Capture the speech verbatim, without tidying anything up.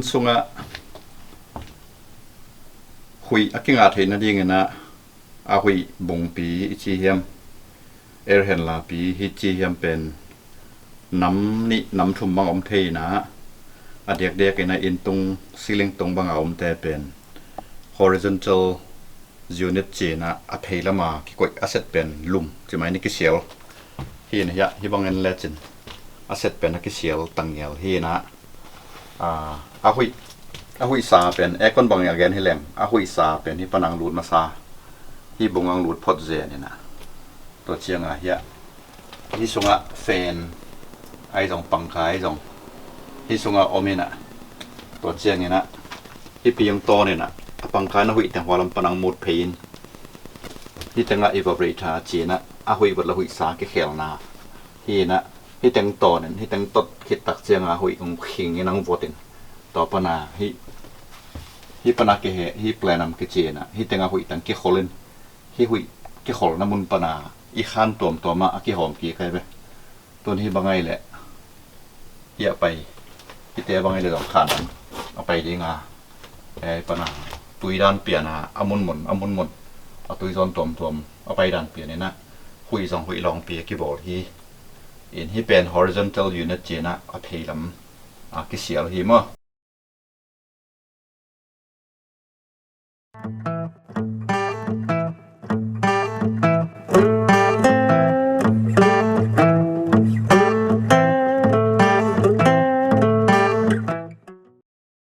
Sungah huih a kingah theih nadingin ah a huih bungpi i ci hiam, air handler pi hi ci hiam pen nam nih nam thum bang a om thei in ah, a diakdiakin ah inn tung, ceiling tung banga omte pen horizontal unit ci-in ah a phei lama kikoih a set pen lum ci mai ni, kisial hi in ah, hi bangin lecin a set pen a kisial tangial hi in ah, a huih, a huihsa pen aircon bangin a gen hi leng, a huihsa pen hi pana ang lut masa, hi bung ang lut phot zen in ah, tua ciangah hiah hi sungah fan ahi zong, pangkha ahi zong hi sungah om in ah, tua ciangin ah hi piang tawn in ah a pangkha in a huih teng hualam pana ang mut phei in, hi tengah evaporator ci-in ah a huih vot le huihsa kikhelna hi in ah, hi teng tawn in, hi teng tot khit tak ciangah a huih kong khing in ang vot in, tua pana hi, hi pana kihe, hi plenum kici in ah hi tengah huih teng kikhol in, hi huih kikholna mun pana i khan tuamtuam ah a kihawm kik hi ve. Tun hi bang ahi leh hi a pai, hite bang ahi leh zong khan a pai dinga, eh, pana tui dan piana a munmun a munmun a tui zawn tuamtuam a pai dan pian in ah huih zong huih lawngpi a kibawl hi. In hi pen horizontal unit ci-in ah a phei lam a kisial hi maw.